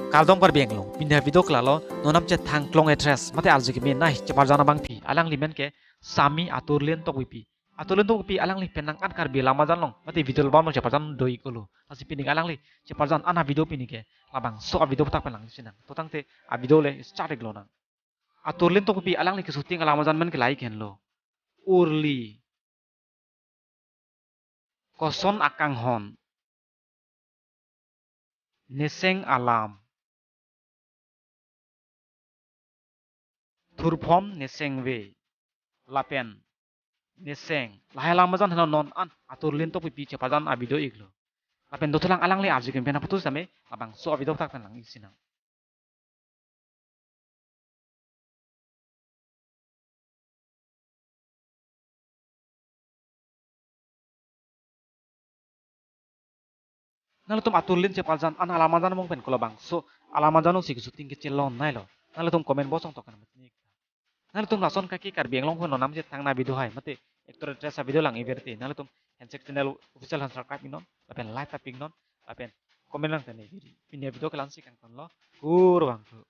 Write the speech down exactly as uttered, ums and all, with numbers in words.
Kardom Karbi Anglong, pini avideo ke lalo, non nam chethang klong actress, mate arju keme nai cheparjan abangpi, alangli men ke Sami Aturlin Tokbipi. Aturlin Tokbipi alangli penang an Karbi alam ajan along, mate video album along cheparjan do-iklo. Lasi pini alangli cheparjan an avideo pini ke, labangso avideo aputhak pen lang-ik sinang. To tangte avideo le start-ik lonang. Aturlin Tokbipi alangli keshooting alam ajan men ke lahai henlo. Urli, Koson Akanghon, Neseng Alam, Thurphom Nesengve, lapen Neseng. Lahai alam ajan henlo non an Aturlin Tokbipi cheparjan avideo-iklo. Lapen dothulang alangli arju keme pen aphuthak sitame labangso avideo aputhak pen lang-ik sinang. Nanglitum Aturlin cheparjan an alam ajan mong pen ko labangso alam ajan alongsi keshooting kechelon nailo. Nanglitum comment box along tokan mati. Nanglitum lason kaki Karbi Anglong pen non nam chethang avideo hai, mate actor actress avideo lang-ik verte, nanglitum handshake channel official han subscribe-iknon, lapen like ta pi-iknon, lapen comment lang tene. Pini avideo ke la-ansi kangtonlo, kurvangthu.